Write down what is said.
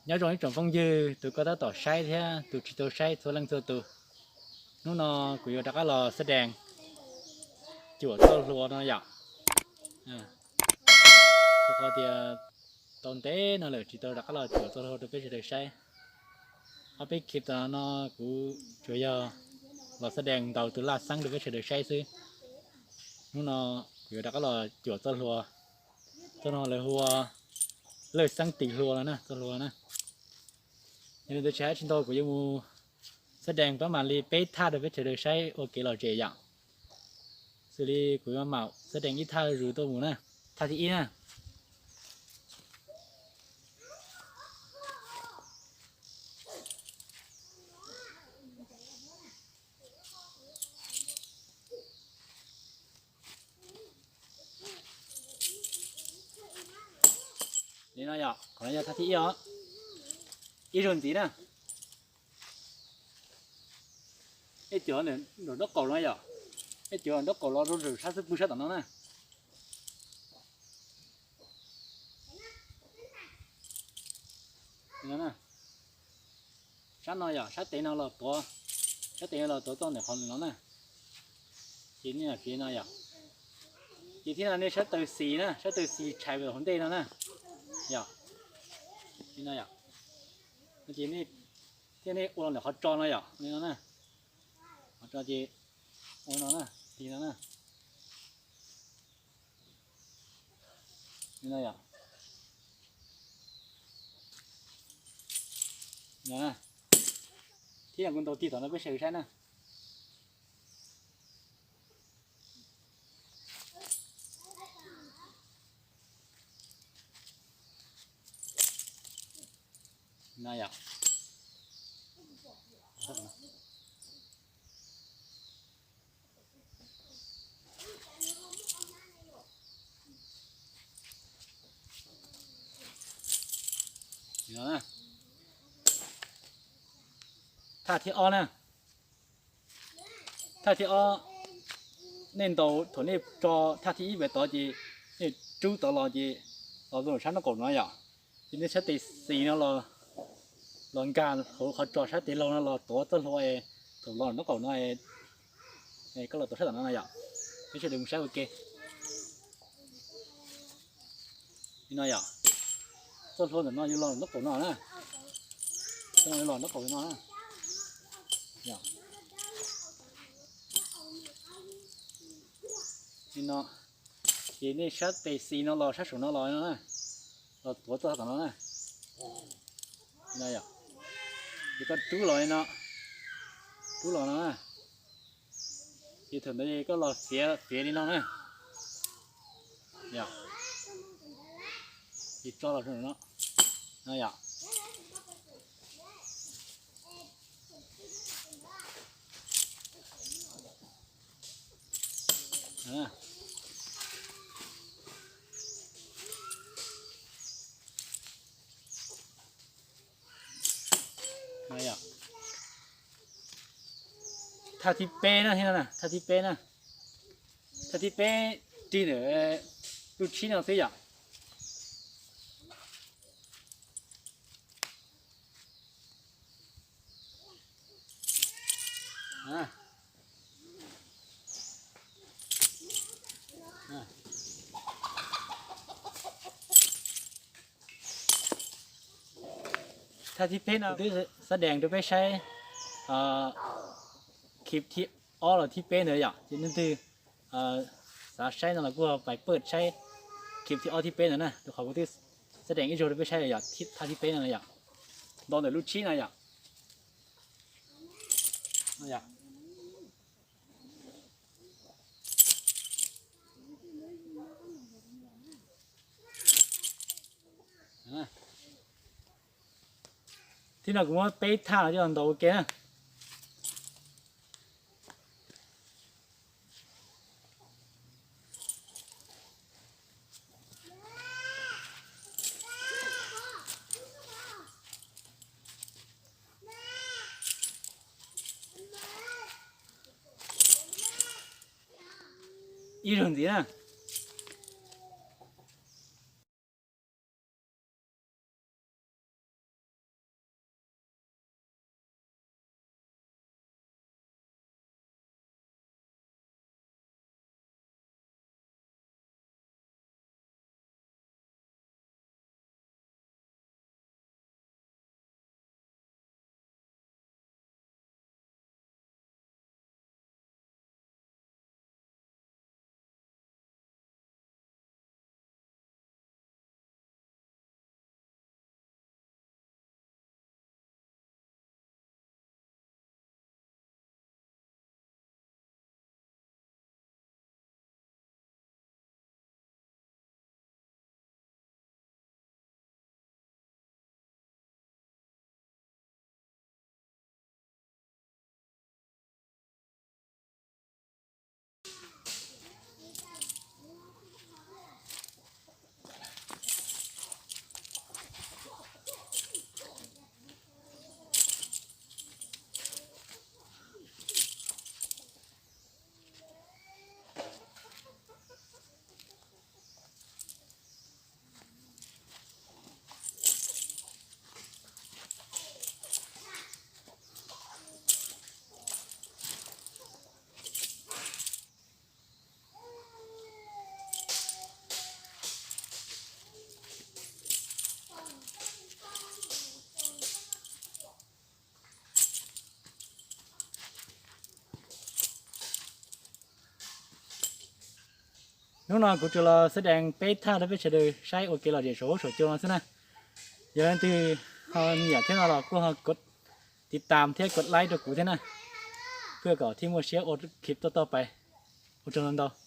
Nyob zoo ib tsoom phooj ywg, tus koj tab tom saib thiab tus tsis tau saib txhua leej txhua tus. Hnub no kuv yuav rov qab los xab dees cuam txoj hlua no yom. Rau qhov tias tau ntev no lawm tsis tau rov qab los cuam txoj hlua rau peb sawv daws saib. Ob peb clip tas no kuv tsuas yog los xab dees ntaus tus laj xeeb rau peb sawv daws saib xwb. Hnub no kuv yuav rov qab los cuam txoj hlua. Txoj no lawv hu ua lawj xeeb tis hlua no na, txoj hlua na. Yog li ntawd tsis hais tsis ntau kuv yuav mus xab dees pab mam li peb thaj rau peb sawv daws saib ua kev lom zem yom. Xws li kuv yuav mam xab dees ib thaj zus tuaj mus na, thaj thib ib na. Li no yom, qhov no yog thaj thib ib os. Ib zaug ntxiv na. Ej, cov nraum nraub qaum no yom, ej, cov nraub qaum los rau nraum sab xub pwg sab tom no na. Sab no yom, sab tes no los tuav, sab tes no los tuav txoj ntawm qhov no na. Ces nej piav no yom. Ces thiab no nej sab taw xis na, sab taw xis tshais hauv ntej no na. Yom. Li no yom. Ces nej thiaj nej ua los ntawm qhov tso no yom, li no na. Qhov tso ces ua no na, li no na. Li no yom. Li no na. Thiab yog kuv ntaus tig tom no peb sawv saib na. No yom. Thaj thib ob na. Thaj thib ob, nej ntaus thaum nej tso thaj thib ib pem tod ces nej rub tod los ces los rau sab nraub qaum no yom. Ces nej sab tes xis no los nkag hauv qhov tso sab tes laug no los tuav txoj hlua es thaum los nraub qaum no es koj los tuav sab tom no no yom. Peb sawv daws mus saib ua ke. Li no yom. Txoj hlua ntawm no yuav los nraub qaum no na. Txoj no yuav los nraub qaum no na. Li no. Ces nej sab tes xis no los sab saum no los no na. Los tuav txoj tom no na. Li no yom. Ces koj rub los li no. Rub los no na. Ces thaum ntawd koj los fiav fiav li no na. Yom. Ces tso los no. No yom. Thaj thib peb na, thaj thib peb na. Thaj thib peb rig ntawm lub tshib no xwb yom. Thaj thib peb no twb xab dees rau peb saib clip thib ob los thib peb ntawd yom, ces leej twg xav saib no los kuj pais pab saib clip thib ob thib peb ntawd na, rau qhov kuv twb xab dees ib zaug rau peb saib yom, thaj thib peb no yom, nto ntawm lub tshib no yom. Thib no kuv muab peb thaj no coj los ntaus ua ke na. Ib zaug ntxiv na. Hnub no kuv tsuas los xab dees peb thaj rau peb sawv daws saib ua kev lom zem saum huab saum cua no xwb na. Yog leej twg ho nyiam thiab no los kuj ho kov tiv tam thiab kov like rau kuv thiab na, thiaj kom thiaj muaj siab ua clip tuaj toj pais. Ua tsaug ntau ntau.